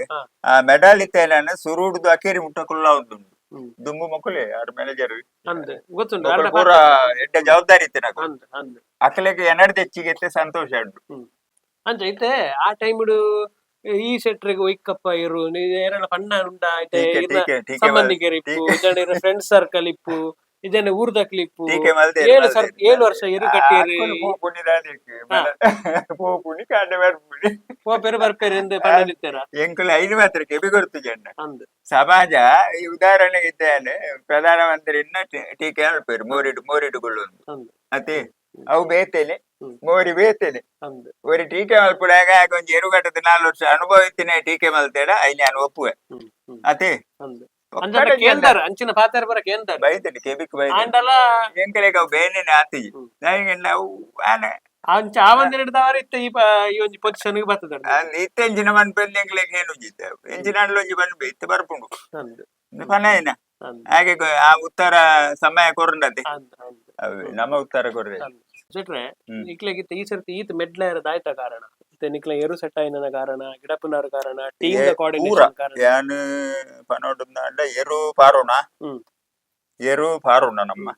ಆ ಮೆಡಲ್ ಇತ್ತೇನ ಸುರುಡ್ದು ಅಕೇರಿ ಮುಟ್ಟಕುಲ್ಲ ಉಂಟು. ದುಂಬು ಮಕ್ಕಳೇ ಆರ್ ಮ್ಯಾನೇಜರ್. ಅಂದ್ ಗೊತ್ತುಂಡು ಅರ್ನ. ಪೂರ ಎಡ್ಡೆ ಜವಾಬ್ದಾರಿ ಇತ್ತು నాకు. ಅಂದ್ ಅಂದ್. ಅಕ್ಲೆಗ್ ಎನರ್ದು ಹೆಚ್ಚಿಗೆ ಸಂತೋಷ ಉಂಟು. ಅಂಚ ಇತ್ತೆ ಆ ಟೈಮ್ ಈ ಸೆಟ್ರಿಗೆ ಒಯ್ಕಪ್ಪ ಇರು ಏರಳ ಪಣ್ಣ ಉಂಡ ಇತ್ತೆ ಟೀಕೆ ಇರ್ನ ಟೀಕೆ ಟೀಕೆ ಸಂಬಂಧಿಕರು ಇಪ್ಪು, ಇಜನ ಫ್ರೆಂಡ್ ಸರ್ಕಲ್ ಇಪ್ಪು, ಇಜನ ಊರ್ದಕ್ಲು ಇಪ್ಪು. ಟೀಕೆ ಮಲ್ದೆ. ಏಳು ಸರ್ 7 ವರ್ಷ ಎರು ಕಟ್ಟಿಯರು. ಪೋಪುಣಿ ದಾದಿಕ್ ಪೋಪುಣಿ ಕಾಂಡ ಬರ್ಪುಣಿ. ಪೋಪೆರು ಬರ್ಪೆರು ಎಂದು ಪಣ್ಣನಿತ್ತೆರ. ಎಂಕುಲು ಐದು ಮಾತ್ರ ಕೆಬಿ ಕೊಡ್ತು ಜನ. ಅಂದ್. ಸಮಾಜ ಈ ಉದಾಹರಣೆಗೆ ಇದ್ದಾನೆ ಪ್ರಧಾನಮಂತ್ರಿ ಇನ್ನ ಟೀಕೆ ಹೇಳ್ಪೇರು ಮೋರಿಡು ಮೋರಿಡುಗಳು ಅಂದ್. ಅದೇ ಅವು ಬೇತೇನೆ ಮೋರಿ ಬೇತೇನೆ. ಅಂದ್. ಒರಿ ಟೀಕೆ ಮಲ್ಪುಡಾಗ ಒಂಜಿ ಎರುಗಟ್ಟದ 4 ವರ್ಷ ಅನುಭವ ಇತ್ತಿನ ಟೀಕೆ ಮಲ್ತೇಡ I ನಾನು ಒಪ್ಪುವೆ. ಹ್ಮ್ ಹ್ಮ್ ಅದೇ. ಅಂದ್ ಅಂಚನ ಕೇಂದ್ರ ಅಂಚಿನ ಪಾತೆರ ಬರ ಕೇಂದ್ರ. ಬೈತೇನೆ ಕೆಬಿಕ್ ಬೈತೇನೆ. ಆಂಡಲ ಎಂಕಲೆಗ್ ಅವು ಬೇನೆನೆ ಆತಿಜಿ. ದಾಯೆಗಂಡ ಅವು ಆನೆ. ಅಂಚ ಆ ಒಂದ್ ಎರಡ್ದವರ ಇತ್ತೆ ಈ ಈ ಒಂಜಿ ಪೊಸಿಷನ್ ಬರ್ತದ. ಇತ್ತೆ ಎಂಚಿನ ಮನ್ಪೆಂದು ಎಂಕ್ಲೆಗ್ ಏನು ಇತ್ತೆ ಎಂಚಿನ ಒಂಜಿ ಪನ್ಪೆ ಇತ್ತೆ ಬರ್ಪುಂಡು. ಅಂದ್. ಪನಯನ ಅಂದ್. ಹಾಗೆ ಆ ಉತ್ತರ ಸಮಯ ಕೊರಂಡತೆ. ಅಂದ್ ಅಂದ್. ಅವೇ ನಮ್ಮ ಉತ್ತರ ಕೊರ್ರೆ. ಅಂದ್ ಶೆಟ್ರೆ ನಿಕ್ಲೆಗಿತ್ತ ಈ ಸರ್ತಿ ಈತ್ ಮೆಡ್ಲ ಇರೋದು ಆಯ್ತ ಕಾರಣ ಇತ್ತೆ ನಿಕ್ಲೆ ಎರು ಸೆಟ್ ಆಯಿನ ಕಾರಣ ಗಿಡಪುನರ ಕಾರಣ ಟೀಮ್ ಪೂರ ಕೋಆರ್ಡಿನೇಷನ್ ಕಾರಣ. ಯಾನ್ ಪನೊಡುಂದಾಂಡ ಎರು ಪಾರೋಣ. ಏರು ಪಾರುಂಡ ನಮ್ಮ.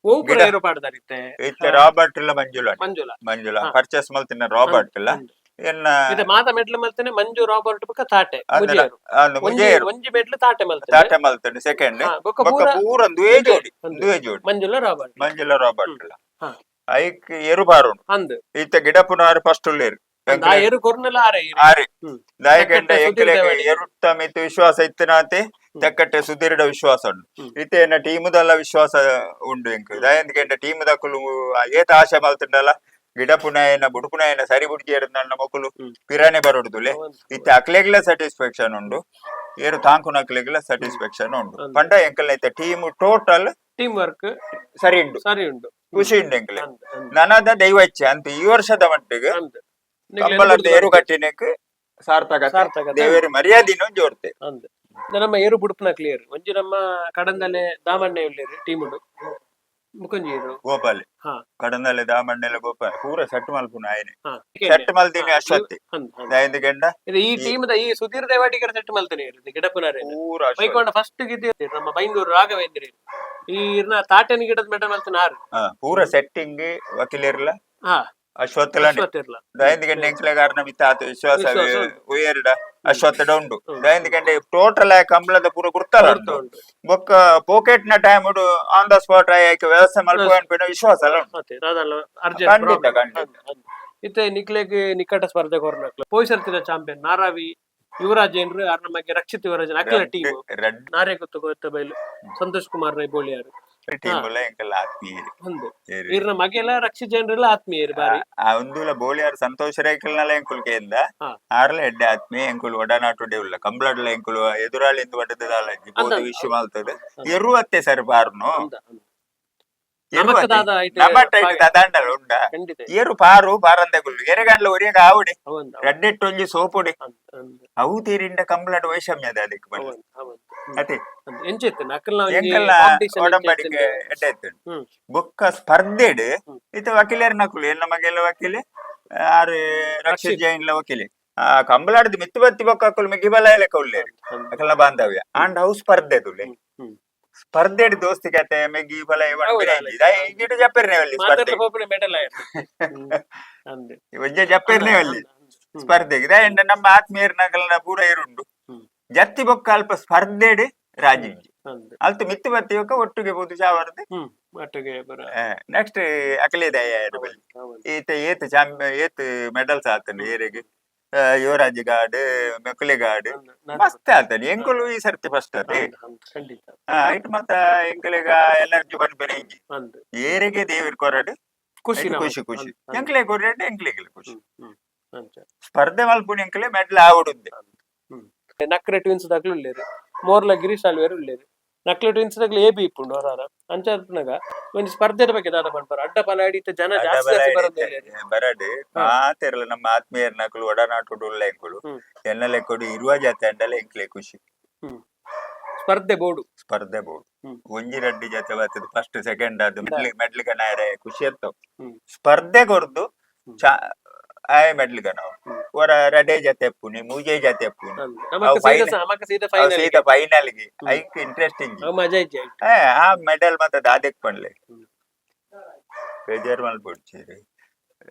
ಓ ಪೂರ ಗಿಡ. ಏರು ಪಾಡ್ದಾರಿತ್ತೆ? ಇತ್ತೆ ರಾಬರ್ಟ್ ಇಲ್ಲ, ಮಂಜುಳ. ಮಂಜುಳ. ಮಂಜುಳ. ಹಾ. ಪರ್ಚೇಸ್ ಮಲ್ತಿನ ರಾಬರ್ಟ್ ಇಲ್ಲ ಎನ್ನ. ಇದೆ ಮಾತ ಮೆಟ್ಲು ಮಲ್ತೇನೆ ಮಂಜು, ರಾಬರ್ಟ್ ಬೊಕ್ಕ ತಾಟೆ. ಅಂದ್ರೆ ಮುಜಿಯರು. ಅಂದು ಒಂಜಿ ಮುಜೆಯರು. ಒಂಜಿ ಮೆಟ್ಲು ತಾಟೆ ಮಲ್ತೇನೆ. ತಾಟೆ ಮಲ್ತಂಡು ಸೆಕೆಂಡ್. ಹಾ, ಬೊಕ್ಕ ಬೊಕ್ಕ ಪೂರ ಪೂರ ಒಂದುವೇ ಜೋಡಿ. ಒಂದು. ಒಂದುವೇ ಜೋಡಿ. ಮಂಜುಳ ರಾಬರ್ಟ್. ಮಂಜುಳ ರಾಬರ್ಟ್ ಇಲ್ಲ. ಹಾ. ಐಕ್ ಎರು ಪಾರುಂಡು. ಅಂದ್. ಇತ್ತ ಗಿಡಪುನಾರು ಫಸ್ಟ್ ಉಳ್ಳೇರು. ಅಂದ್, ಆ ಏರು ಕೊರ್ನೆಲ ಆರೆ ಇರು. ಆರೆ. ದಾಯಕಂಡ ತಕ್ಕಟ್ಟೆ ಸುಧೀರ್ ಎಂಕಲೆಗ್ ದೇವಾಡಿಗ. ಎರುತ್ತ ಮಿತ್ತು ವಿಶ್ವಾಸ ಇತ್ತನಾತೆ ತಕ್ಕಟ್ಟೆ ಸುಧೀರ್ಡ ವಿಶ್ವಾಸ ಉಂಡು. ಇತ್ತೆ ಎನ್ನ ಟೀಮುದಲ್ಲ ವಿಶ್ವಾಸ ಉಂಡು ಎಂಕ್. ದಾಯಂದ್ಕೆಂಡ ಟೀಮ್ ದಕುಲು ಏತ ಆಶೆ ಮಲ್ತುಂಡಲ ಗಿಡಪುನಾಯನ ಬುಡುಪುನಾಯನ ಸರಿ ಬುಡ್ಜಿಯರ್ ನನ್ನ ಮಕ್ಕಳು ಪಿರಾಣೆ ಬರೋಡುದುಲೆ. ಇತ್ತೆ ಅಕ್ಲೆಗ್ಲ ಸ್ಯಾಟಿಸ್ಫ್ಯಾಕ್ಷನ್ ಉಂಡು, ಏರು ತಾಂಕುನಕ್ಲೆಗ್ಲ ಸ್ಯಾಟಿಸ್ಫ್ಯಾಕ್ಷನ್ ಉಂಡು. ಪಂಡ ಎಂಕಲ್ನ ಇತ್ತೆ team total team work ಸರಿ ಉಂಡು. ಸರಿ ಉಂಡು. ಖುಷಿ ಉಂಡು ಎಂಕಲೆ. ಅಂದ್, ಅಂದ್. ನನದ ದೈವ ಇಚ್ಛೆ ಅಂತ ಈ ವರ್ಷದ ಮಟ್ಟಿಗೆ ಅಂದ್. ಕಂಬಳದ ಏರು ಕಟ್ಟಿನಕ್ ಸಾರ್ಥಕ. ಸಾರ್ಥಕತೆ. ದೇವರು ಮರ್ಯಾದಿನೂ ಜೋರ್ತೆ. ಅಂದ್. ಇದು ನಮ್ಮ ಏರು ಬುಡುಪುನ ಕ್ಲಿಯರ್. ಒಂಜಿ ನಮ್ಮ ಕಡಂದಲೆ ದಾಮಣ್ಣೆ ಉಲ್ಲೇರು ಟೀಮ್ ಉಂಡು, ಮುಕುಂಜಿರು. ಗೋಪಾಲ್. ಹಾ. ಕಡಂದಲೆ ದಾಮಣ್ಣೆಲ ಗೋಪಾಲ್ ಪೂರ ಸೆಟ್ ಮಲ್ಪುನ ಆಯನೆ. ಹಾ. ಸೆಟ್ ಮಲ್ದಿನಿ ಅಶ್ವತ್ಥಿ. ಅಂದ್, ಅಂದ್. ದಾಯಂದು ಗೆಂಡ. ಇದು ಈ ಟೀಮ್ the ಈ ಸುಧೀರ್ ದೇವಾಡಿಗರ ಸೆಟ್ ಮಲ್ತೇನೆ ಗಿಡಪುನಾರೆ. ಪೂರ ಅಶ್ವತ್ಥಿ. ಮೈಕೊಂಡ ಫಸ್ಟ್ ಗಿದ್ದ ನಮ್ಮ ಬೈಂದೂರು ರಾಘವೇಂದ್ರ ಈ ಇರ್ನ ತಾಟೆನ ಗಿಡದ ಮೆಟಲ್ ಮಲ್ತನ ಆರು. ಹಾ, ಪೂರ ಸೆಟ್ಟಿಂಗ್ ವಕೀಲರ್ಲ ಅಶ್ವತ್ಥಲನೆ. ಅಶ್ವತ್ಥ ಇರ್ಲ. ದಯಂದು ಗಂಟೆ ಎಂಕ್ಲೆಗಾರನ ಮಿತ್ತ ಆತ ವಿಶ್ವಾಸ. ವಿಶ್ವಾಸ ಉಂಟು. ಉಯರ್ಡ ಅಶ್ವತ್ಥಡ ಉಂಡು. ದಯಂದು ಗಂಟೆ ಟೋಟಲ್ ಕಂಬಳದ ಪೂರ ಗುರ್ತಲ ಗುರ್ತ ಉಂಡು. ಉಂಟು. ಬೊಕ್ಕ ಪಾಕೆಟ್ ನ time on the spot ಆಯ್ಕೆ ವ್ಯವಸ್ಥೆ ಮಲ್ಪುವ ಅನ್ಪಿನ ವಿಶ್ವಾಸ ಅಲ್ಲ ಉಂಟು. ಮತ್ತೆ ದಾದಲ್ಲ ಅರ್ಜೆಂಟ್. ಖಂಡಿತ, ಖಂಡಿತ. ಇತ್ತೆ ನಿಕ್ಲೆಗ್ ನಿಕಟ ಸ್ಪರ್ಧೆ ಕೊರ್ನಕ್ಲ ಪೋಯ್ಸರ್ತಿದ ಚಾಂಪಿಯನ್ ನಾರಾವಿ ಯುವರಾಜ್ ಏನ್ರು ಆರ್ ನಮಗೆ ರಕ್ಷಿತ್ ಯುವರಾಜನ್ ಅಕ್ಲ ಟೀಮ್. ರೆಡ್ ನಾರೇ ಗೊತ್ತು ಗೊತ್ತ ಬೈಲು ಸಂತೋಷ್ ಕುಮಾರ್ ರೈ ಬೋಳಿಯಾರು. ಟೀಮ್ ಎಲ್ಲ ಎಂಕೆಲ್ಲ ಆತ್ಮೀಯರು. ಒಂದು ಏರು. ಇರ್ನ ಮಗೆಲ್ಲ ರಕ್ಷಿತ್ ಜೈನ್ರೆಲ್ಲ ಆತ್ಮೀಯರು ಬಾರಿ. ಆ ಒಂದುಲ ಬೋಳಿಯಾರ್ ಸಂತೋಷ್ ರೈಕಲ್ನಲ ಎಂಕುಲ್ ಕೇಂದ. ಹಾ. ಆರ್ಲ ಎಡ್ಡೆ ಆತ್ಮೀಯ ಎಂಕುಲು ಒಡನಾಟುಡೆ ಉಲ್ಲ. ಕಂಬ್ಳಡ್ಲ ಎಂಕುಲು ಎದುರಾಳಿ ಎಂದು ಒಡೆದದಾಲ ಅಂದ. ವಿಶ್ವ ಮಲ್ತದೆ ಎರುವತ್ತೆ ಸರ್ ಬಾರ್ನು. ಅಂದ, ಅಂದ. ನಮಕ್ ದಾದ ಐತೆ. ನಮ್ಮಟ್ಟ ದಾದಾಂಡಲ ಉಂಡ. ಖಂಡಿತ. ಏರು ಪಾರು ಪಾರಂದೆಗುಲ್ಲು ಎರೆಗಂಡ್ಲ ಒರಿಯಗ ಆವುಡೆ. ಅವಂದ. ರಡ್ಡೆಟ್ಟೊಂಜಿ ಸೋಪುಡೆ. ಅಂದ, ಅಂದ. ಅವು ತೀರಿಂಡ ಕಂಬ್ಳಡ್ ವೈಷಮ್ಯದ ಅದಕ್ಕೆ ಬನ್ನಿ. ಅವಂದ, ಅವಂದ. ಅತೆ. ಅಂದ. ಎಂಚ ಇತ್ತು ನಕಲ್ನ ಒಂಜಿ ಎಂಕಲ್ನ competition ಎಂಚ ಒಡಂಬಡಿಕೆ ಇತ್ತುಂಡು? ಎಡ್ಡೆ ಇತ್ತು. ಹ್ಮ್. ಬೊಕ್ಕ ಸ್ಪರ್ಧೆಡ್ ಹ್ಮ್. ಇತ್ತೆ ವಕೀಲರ್ ನಕುಲು ಎನ್ನ ಮಗೆಲ್ಲ ವಕೀಲೆ ಆರು ರಕ್ಷಿತ್ ರಕ್ಷಿತ್. ಜೈನ್ಲ ವಕೀಲೆ. ಆ ಕಂಬಳಾಡ್ದು ಮಿತ್ತು ಬತ್ತಿ ಬೊಕ್ಕ ಅಕುಲು ಮಿಗಿಬಲ ಲೆಕ್ಕ ಉಲ್ಲೇರು. ಅಂದ್. ಅಕಲ್ನ ಬಾಂಧವ್ಯ ಆಂಡ ಅವು ಸ್ಪರ್ಧೆ ತುಲೆ. ಹ್ಮ್, ಹ್ಮ್. ಸ್ಪರ್ಧೆಡ್ ದೋಸ್ತಿ ಕತೆ ಮೆಗ್ಗಿ ಬಲ. ಹೌದು. ಇಗಿಡ ಜಪ್ಪೆರ್ನೆ ವಲ್ಲಿ ಸ್ಪರ್ಧೆ. ಮಾತಾಡ್ಲ ಪೋಪುನ ಮೆಡಲ್ ಆಯೆರ್. ಹ್ಮ್. ಅಂದ್. ಒಂಜೆ ಜಪ್ಪೆರ್ನೆ ವಲ್ಲಿ ಅಂದ್, ಅಂದ್. ಹ್ಮ್. ಸ್ಪರ್ಧೆಗೆ ದಾಯೆಂಡ ನಮ್ಮ ಆತ್ಮೀಯರ್ನಗಲ್ನ ಪೂರ ಇರುಂಡು. ಜತ್ತಿ ಬೊಕ್ಕ ಅಲ್ಪ ಸ್ಪರ್ಧೆಡ್ ರಾಜಿ. ಅಂದ್. ಅಲ್ತು ಮಿತ್ತು ಬತ್ತಿ ಬೊಕ್ಕ ಒಟ್ಟಿಗೆ ಪೋದು ಚಾವರ್ದು. ಹ್ಮ್ ಒಟ್ಟಿಗೆ ಬರ. ನೆಕ್ಸ್ಟ್ ಅಕಲೇದಾಯ. ಅವಂದ್, ಅವಂದ್. ಈತ ಏತ್ ಚಾಂಪ್ ಏತ್ ಮೆಡಲ್ಸ್ ಆತಂಡು ಏರೆಗ್ ಯುವರಾಜ್ ಗಾಡ್ ಮೆಕುಲೆ ಗಾಡ್. ಅಂದ್. ನಾನು- ಮಸ್ತ್ ಆತಂಡು ಎಂಕುಲು ಈ ಸರ್ತಿ ಫಸ್ಟ್ ಅದೇ. ಅಂದ್, ಅಂದ್. ಖಂಡಿತ. ಇಟ್ ಮತ್ತ ಎಂಕುಲೆಗ ಎನರ್ಜಿ ಪನ್ಪೆನೆ ಇಜ್ಜಿ. ಅಂದ್. ಏರೆಗೆ ದೇವಿರ್ ಕೊರಡ್. ಖುಷಿ ನಮಕ್. ಖುಷಿ ಖುಷಿ. ಅಂದ್, ಅಂದ್. ಎಂಕ್ಲೆ ಕೊರಡ್ ಎಂಕ್ಲೆಗ್ ಖುಷಿ. ಹ್ಮ್, ಹ್ಮ್. ಅಂಚ. ಸ್ಪರ್ಧೆ ಮಲ್ಪುನ ಎಂಕ್ಲೆ ಮೆಡಲ್ ಆವಡುಂದೆ. ನಕ್ರೆ ಟ್ವಿನ್ಸ್ ದಕ್ಲು ಉಲ್ಲೇರು, ಮೋರ್ಲ ಗಿರೀಶ್ ಆಳ್ವೇರು ಉಲ್ಲೇರು. ನಕ್ಲೆ ಟ್ವಿನ್ಸ್ ದಕ್ಲು ಎ ಬಿ ಇಪ್ಪುಂಡು ಹೊರಾರ. ಅಂಚ ಇಪ್ಪುನಗ ಒಂಜಿ ಸ್ಪರ್ಧೆದ ಬಗ್ಗೆ ದಾದ ಪನ್ಪರ್? ಅಡ್ಡ ಪಲ ಹಿಡಿತ ಜನ ಜಾಸ್ತಿ ಜಾಸ್ತಿ ಬರೋದು ಉಲ್ಲೇರು. ಬರಡ್ ಮಾತೆರ್ಲ ನಮ್ಮ ಆತ್ಮೀಯರ್ನಕುಲು ಒಡನಾಟುಡು ಉಲ್ಲ ಎಂಕುಲು. ಎನ್ನ ಲೆಕ್ಕೊಡು ಇರುವ ಜಾತಿ ಅಂಡಲ ಎಂಕ್ಲೆ ಖುಷಿ. ಹ್ಮ್ ಸ್ಪರ್ಧೆ ಬೋಡು. ಸ್ಪರ್ಧೆ ಬೋಡು. ಒಂಜಿ ರಡ್ಡಿ ಜೊತೆ ಬರ್ತದೆ ಫಸ್ಟ್ ಸೆಕೆಂಡ್ ಅದು ಮೆಡ್ಲ್ ಮೆಡ್ಲ್ ಗಣಾಯರೆ ಖುಷಿ ಇರ್ತವ್. ಸ್ಪರ್ಧೆ ಕೊರ್ದು ಚಾ ಆಯ್ ಮೆಡ್ಲ್ ಗಣವು. ಒರ ರಡೆ ಜೊತೆ ಎಪ್ಪುನಿ ಮೂಜೆ ಜೊತೆ ಎಪ್ಪುನಿ. ಅಂದ್. ನಮಕ್ ಅವು ಸೀದಾ final- ನಮಕ್ ಸೀದಾ ಅವು ಫೈನಲ್. ಸೀದಾ ಫೈನಲ್ ಗೆ ಐಕ್ ಇಂಟ್ರೆಸ್ಟಿಂಗ್. ಅವು ಮಜಾ ಇಜ್ಜಿ ಐಟ್. ಆ ಮೆಡಲ್ ಮತ್ತೆ ದಾದೆಕ್ ಪನ್ಲೆ. ಬೇಜಾರ್ ಮಲ್ಪೊಡ್ಚಿರಿ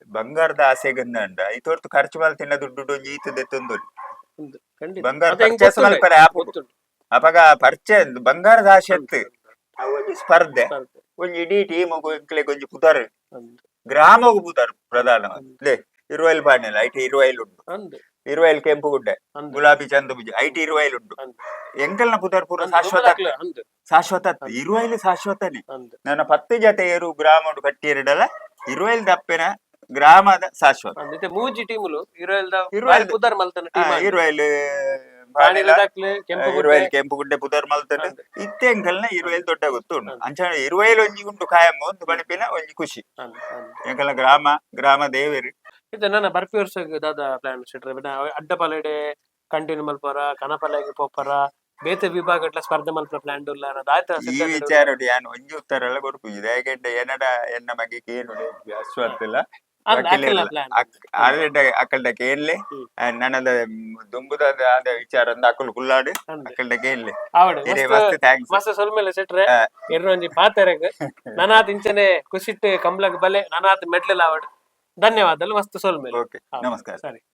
ಬಂಗಾರದ ಆಸೆಗಂದಂಡ ಐತೊರ್ತು ಖರ್ಚು ಮಲ್ತಿನ ದುಡ್ಡು ಒಂಜಿ ಈತ ದೆತ್ತೊಂದೊಲಿ. ಅಂದ್, ಖಂಡಿತ. ಬಂಗಾರ ಅದು ಹೆಂಗ್ ಪರ್ಚೇಸ್ ಗೊತ್ತುಂಡು? ಮಲ್ಪರೆ ಆಪುಂಡು. ಗೊತ್ತುಂಡು. ಅಪಗ ಪರ್ಚೆ ಬಂಗಾರದ ಆಸೆ ಇತ್ತು. ಅವು ಒಂಜಿ ಸ್ಪರ್ಧೆ. ಸ್ಪರ್ಧೆ. ಒಂಜಿ ಇಡೀ ಟೀಮ್ ಎಂಕ್ಲೆಗ್ ಒಂಜಿ ಪುದರ್. ಅಂದ್. ಗ್ರಾಮಗ್ ಪುದರ್ ಪ್ರಧಾನ ಲೇ ಇರುವೈಲ್ ಪಾಣಿಲ್ಲ IT ಇರುವೈಲ್ ಉಂಡು. ಅಂದ್. ಇರುವೈಲ್ ಕೆಂಪುಗುಡ್ಡೆ. ಅಂದ್. ಗುಲಾಬಿ ಚಂದಬುಜಿ IT ಇರುವೈಲ್ ಉಂಡು. ಅಂದ್. ಎಂಕಲ್ನ ಪುದರ್ ಪೂರ ಅಂದ್. ಶಾಶ್ವತ. ದುಂಬುದಕ್ಲೆ ಅಂದ್. ಶಾಶ್ವತ ಇರುವೈಲ್ ಶಾಶ್ವತನೇ. ಅಂದ್. ನನ್ನ 10 ಜತೆ ಏರು ಗ್ರಾಮ ಕಟ್ಟಿರಡಲ ಇರುವೈಲ್ ದಪ್ಪೆನ ಗ್ರಾಮದ ಶಾಶ್ವತ. ಅಂದ್. ಇತ್ತೆ ಮೂಜಿ ಟೀಮುಲು ಇರುವೆಲ್ದ ಇರುವೆಲ್ದ- ಪುದರ್ ಮಲ್ತನ ಟೀಮ್. ಇರುವೈಲ್ ಪಾಣಿಲ ದಾಕ್ಲೆ ಕೆಂಪು ಇರುವೈಲ್ ಕೆಂಪುಗುಡ್ಡೆ ಪುದರ್ ಮಲ್ತನ. ಅಂದ್. ಇತ್ತೆ ಎಂಕಲ್ನ ಇರುವೈಲ್ ದೊಡ್ಡ ಗೊತ್ತು ಉಂಡು. ಅಂಚ ಇರುವೈಲ್ ಒಂಜಿ ಉಂಡು ಖಾಯಂ ಒಂದು ಬಣಿಪಿನ ಒಂಜಿ ಖುಷಿ. ಅಂದ್, ಅಂದ್. ಎಂಕಲ್ನ ಗ್ರಾಮ ಗ್ರಾಮ ದೇವರು. ಇದು ನನ್ನ ಬರ್ಪಿ ವರ್ಷಗ್ ದಾದ ಪ್ಲಾನ್ ಸೆಟ್ರೆ? ಅಡ್ಡ ಪಲಡೆ ಕಂಟಿನ್ಯೂ ಮಲ್ಪರ, ಕನಪಲೆಗ್ ಪೋಪರ, ಬೇತೆ ವಿಭಾಗಟ್ಲ ಸ್ಪರ್ಧೆ ಮಲ್ಪರ ಪ್ಲಾನ್ ಉಲ್ಲಾರ ದಾತ? ಈ ವಿಚಾರಡು ಯಾನ್ ಒಂಜಿ ಉತ್ತರ ಎಲ್ಲ ಕೊಡ್ಪುಜಿ. ದಯಗೆಡ್ಡ ಎನ್ನಡ ಎನ್ನ ಮಗೆ ಕೇನುಡೆ ಅಶ್ವತ್ತಿಲ್ಲ. ವಕೀಲೆರ್ಲ. ಪ್ಲಾನ್. ಆಲ್ರೆಡಿ ಅಕ್ಕಲ್ಡ ಕೇನ್ಲೆ. ನನದ ದುಂಬುದ ಆದ ವಿಚಾರ ಅಂದ್ ಅಕುಲು ಕುಲ್ಲಾಡು, ಅಕ್ಕಲ್ಡ ಕೇನ್ಲೆ. ಆವಡ್. ಇರೆ ಮಸ್ತ್ thanks. ಮಸ್ತ್ ಸೊಲ್ಮೆಲೆ ಸೆಟ್ರೆ, ಎರ್ನೊಂಜಿ ಪಾತೆರಗ್. ನನಾತ್ ಇಂಚನೆ ಖುಷಿಟ್ ಕಂಬ್ಲಗ್ ಬಲೆ, ನನಾತ್ ಮೆಡ್ಲ್ ಆವಡ್. ಧನ್ಯವಾದలు, ಮಸ್ತ್ ಸೊಲ್ಮೆಲೆ. ಓಕೆ, ನಮಸ್ಕಾರ. ಸರಿ.